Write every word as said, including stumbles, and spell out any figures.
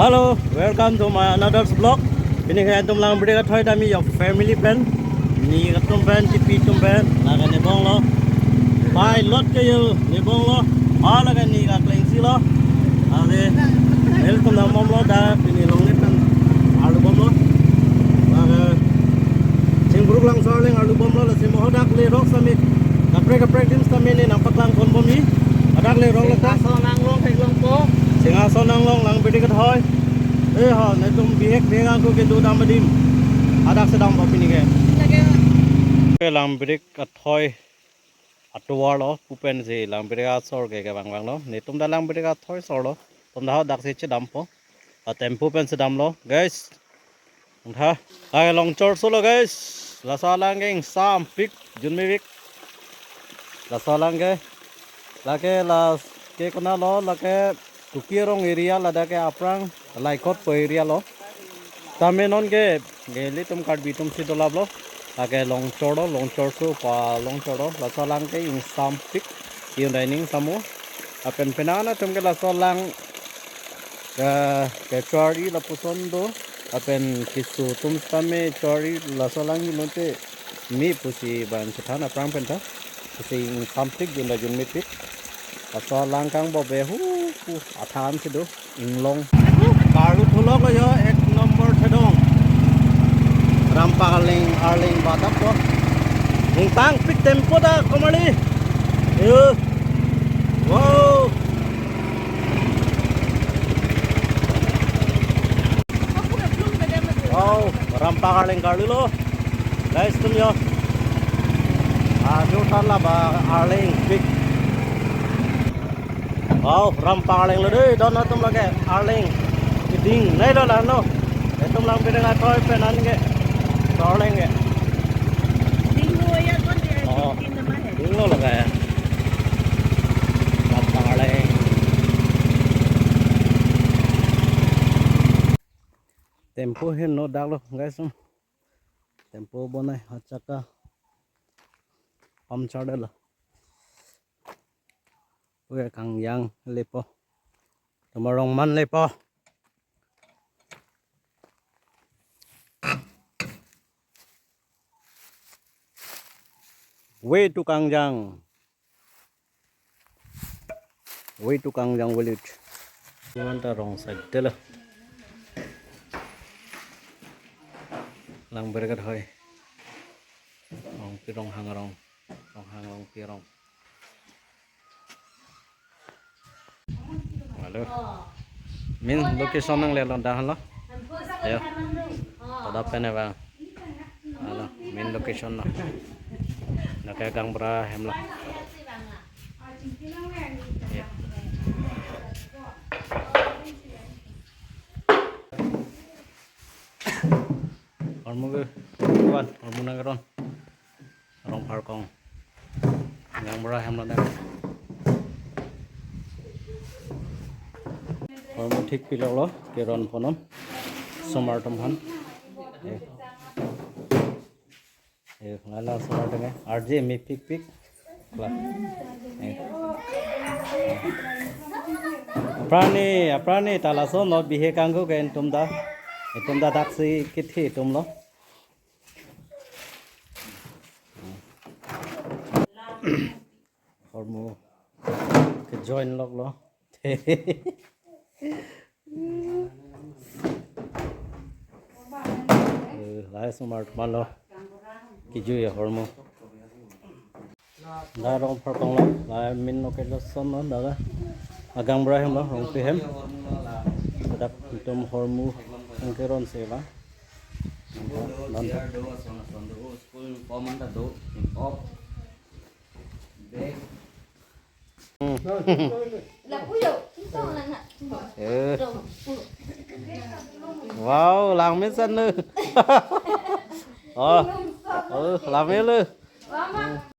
Hello, welcome to my another vlog. Pini ke netum Langpidek athoi tame your family pen. Neli atum pen, chipi atum pen, lake ne bonglo. Pai lot ke yo, ne bonglo. Ah, lake neli akleng si lo. Ade, netum dambomlo dak, pini longle pen arlu bomlo. Lake Chingbruk Langsor Arleng arlu bomlo, lasi mo hadak lerok sitame, kaprek kaprek adim sitame ne nangpaklang kon bom neli. Hadak lerok lo ta. Singhason nanglong theklongpo. Singhason nanglong Langpidek athoi. Eh ho, netum bihek bihek angko kedo dam adim. Hadak si dambom pini ke. Lake. Ke Langpidek athoi atovar lo, pu pensi Langpidek asor ke kevang vanglo. Netum ta Langpidek athoi asor lo. Netum ta hadak si chedampo. A tempo pensi damlo, guys. Tha, ai longchor solo, guys. Laso alang ke ingsampik, junmepik. Laso alang ke, lake lake konatlo, lake Kuki arong area, ladak ke aphrang Laikot po area lo. Tame non ke, ke ilitum Karbi atum si dolaplo. Lake longchor lo, longchor su pa longchor lo. Laso alang ke ingsampik, yung dining samo. Lapen penang atum ke laso alang ke, kechor-i lapuson do, lapen keso atum sitame chor-i laso alang, ilote me pusi bang chethan aphrang pen ta. Pusi ingsampik, jun ta junmepik. Laso alang kang bo be hu, hu, athan si do, inglong. Karlu thulok lo yo, ek number thedong. Rampaklang Arleng badak ko. Ingtangpik tempo ta komarli. Yo. Wow. Wow, Rampaklang karlu lo. Guys, netum yo. Ajo than laba Arleng pik. Wow, Rampaklang lo dei, don atum lake Arleng. Keding nai lo la no. Netum Langpidek athoi pen an ke. Arleng ke. Ding lo ya, kon dia. Oh. Ding lo ma he. Ding lo lake. Rampaklang. Tempo heno dak lo, guys. Tempo bonai, achaka puncture lo. Oke, kangjang lepo. Tomarong man lepo. Way to Kangjang. Way to Kangjang village. Iman ta rong side te lo. Langpidek athoi. Rongpi Ronghang arong. Ronghang Rongpi arong. Hello. Main location nanglelo dah lo. Ya. Pada pen ya bang. Hello, main location lo. Lake gaonbura hem lo. Ya. Hormu ke, kuan, hormu nangkeron. Rong pharkong. Gaonbura hem lo dak. Hormu thik pilok lo, keron ponon. Osomar atum aphan. Eh. Eh, lala osomar atum ke. Arje mepik pik. Kla. Eh. Aphrang ni, aphrang ni ta laso non bihek angko ke netum ta. Netum ta dak si kethe atum lo. Hormu ke join lok lo. Eh, lahai osomar atum lo. Kejui ahormu. Dak rong pharkong lo, lahai main location lo, dak agaonbura hem lo, Rongpi hem. Dak netum hormu nangkeron si ba. Eh. Wow, langmesen lo. Oh. Oh, langme lo.